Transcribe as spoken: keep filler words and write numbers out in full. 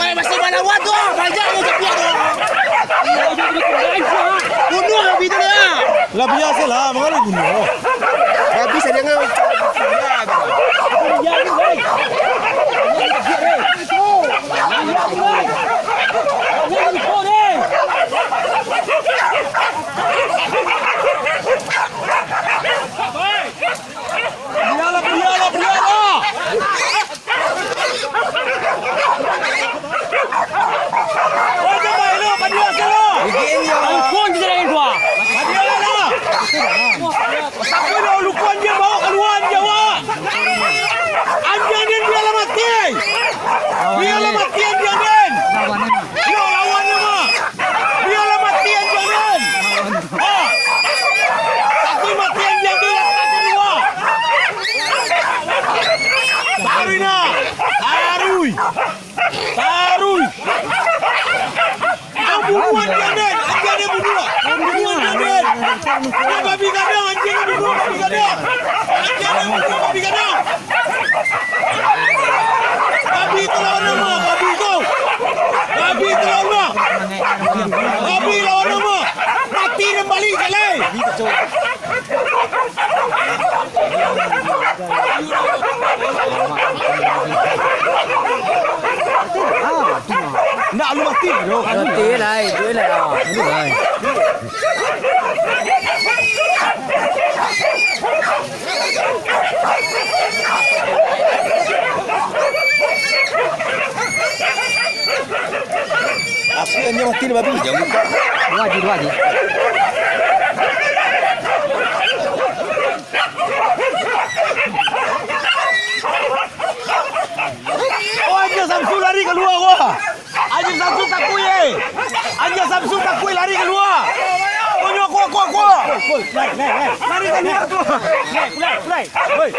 Oi, masih malawan tu, ah. Banyak ni japiak tu. Bunuh babi tu dia. Lah, biasolah, mangalo bunuh. Babi sadang. Padialah, padialah, padialah! Wajah baik lo, padialah selo! Alukun je dari dua. Padialah lah! Tapi lo alukun je, bawa kaluar je, awak! Anjiang den bialah mati! Bialah mati anjiang den! Yo, lawan nyo mah! Bialah mati anjiang den! Ha! Tapi mati anjiang tu lah tak keluar! Taruih nah! Taruih! Taruih! Ang bunuah anjiang den! Anjiang den bunuah! Bunuah anjiang den! Yo, babi gadang, anjiang den bunuah, babi gadang! Anjiang den bunuah, babi gadang! Babi tu lawan namo? Babi tu! Babi tu lawan namo? Babi lawan namo? Mati den baliak jalai! Ndak, lu mati, bro. Mati lah, itu lah. Aduh, hai. Api anjiang mati lah, babi. Jangan buka. Dua aja, dua aja. Oh, anjiang Samsul lari kalua, wah. Anjiang Samsul takuik, eh. Anjiang Samsul takuik lari kalua. Konyo, kuah, kuah, kuah. Lari kalua tu. Woi.